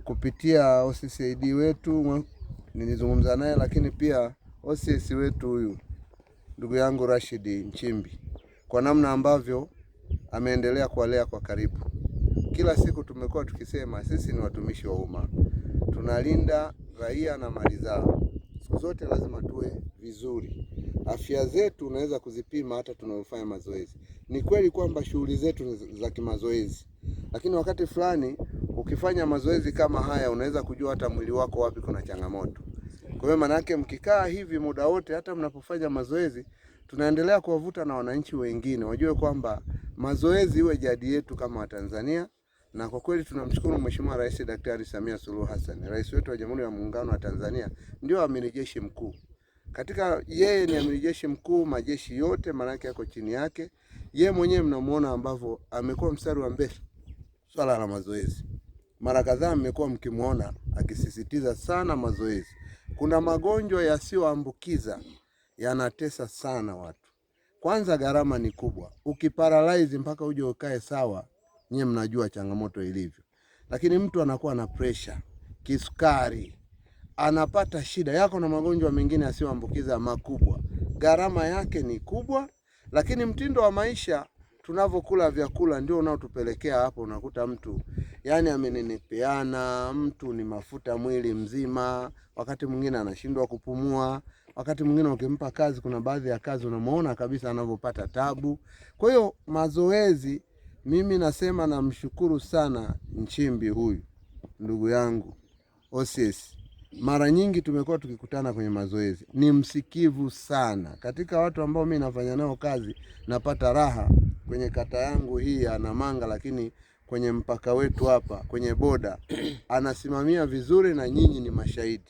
Kupitia OCCID wetu nilizungumza naye, lakini pia OCS wetu huyu ndugu yangu Rashid Nchimbi, kwa namna ambavyo ameendelea kuwalea kwa karibu. Kila siku tumekuwa tukisema sisi ni watumishi wa umma, tunalinda raia na mali zao. Siku zote lazima tuwe vizuri. Afya zetu unaweza kuzipima hata tunaofanya mazoezi. Ni kweli kwamba shughuli zetu ni za kimazoezi, lakini wakati fulani ukifanya mazoezi kama haya unaweza kujua hata mwili wako wapi kuna changamoto. Kwa hiyo manake mkikaa hivi muda wote, hata mnapofanya mazoezi, tunaendelea kuwavuta na wananchi wengine wajue kwamba mazoezi iwe jadi yetu kama Watanzania. Na kwa kweli tunamshukuru Mheshimiwa Rais Daktari Samia Suluhu Hassan, rais wetu wa Jamhuri ya Muungano wa Tanzania, ndio amiri jeshi mkuu. Katika yeye ni amiri jeshi mkuu, majeshi yote maanake yako chini yake. Yeye mwenyewe mnamuona ambavyo amekuwa mstari wa mbele swala la mazoezi. Mara kadhaa mmekuwa mkimuona akisisitiza sana mazoezi. Kuna magonjwa yasiyoambukiza yanatesa sana watu. Kwanza gharama ni kubwa, ukiparalyze mpaka uje ukae sawa, nyie mnajua changamoto ilivyo. Lakini mtu anakuwa na pressure, kisukari, anapata shida yako na magonjwa mengine yasiyoambukiza makubwa, gharama yake ni kubwa. Lakini mtindo wa maisha tunavyokula vyakula ndio unaotupelekea hapo. Unakuta mtu yani amenenepeana, mtu ni mafuta mwili mzima, wakati mwingine anashindwa kupumua, wakati mwingine ukimpa kazi, kuna baadhi ya kazi unamuona kabisa anavyopata tabu. Kwa hiyo mazoezi, mimi nasema namshukuru sana Nchimbi huyu ndugu yangu OCS. Mara nyingi tumekuwa tukikutana kwenye mazoezi, ni msikivu sana. Katika watu ambao mimi nafanya nao kazi, napata raha kwenye kata yangu hii ya Namanga, lakini kwenye mpaka wetu hapa kwenye boda anasimamia vizuri, na nyinyi ni mashahidi.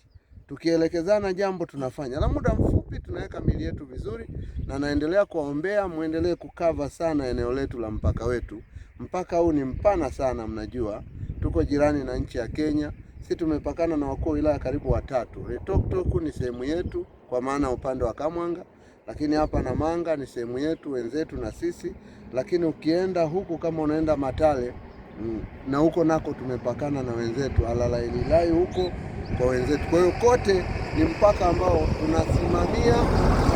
Tukielekezana jambo tunafanya, na muda mfupi tunaweka mili yetu vizuri, na naendelea kuwaombea muendelee kukava sana eneo letu la mpaka wetu. Mpaka huu ni mpana sana, mnajua tuko jirani na nchi ya Kenya. Si tumepakana na wakuu wa wilaya karibu watatu. Retoktok ni sehemu yetu kwa maana upande wa Kamwanga, lakini hapa Namanga ni sehemu yetu wenzetu na sisi, lakini ukienda huku kama unaenda Matale na huko nako tumepakana na wenzetu Alalaililai huko kwa wenzetu. Kwa hiyo kote ni mpaka ambao tunasimamia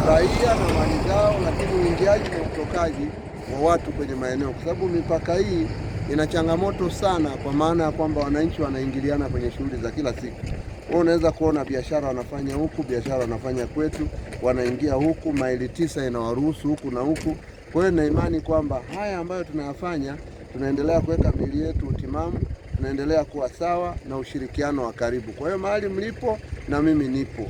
raia na mali zao, lakini uingiaji na utokaji wa watu kwenye maeneo, kwa sababu mipaka hii ina changamoto sana, kwa maana ya kwamba wananchi wanaingiliana kwenye shughuli za kila siku. Wewe unaweza kuona biashara wanafanya huku, biashara wanafanya kwetu, wanaingia huku, maili 9 inawaruhusu huku na huku. Kwa hiyo na imani kwamba haya ambayo tunayafanya, tunaendelea kuweka miili yetu utimamu, tunaendelea kuwa sawa na ushirikiano wa karibu. Kwa hiyo mahali mlipo na mimi nipo.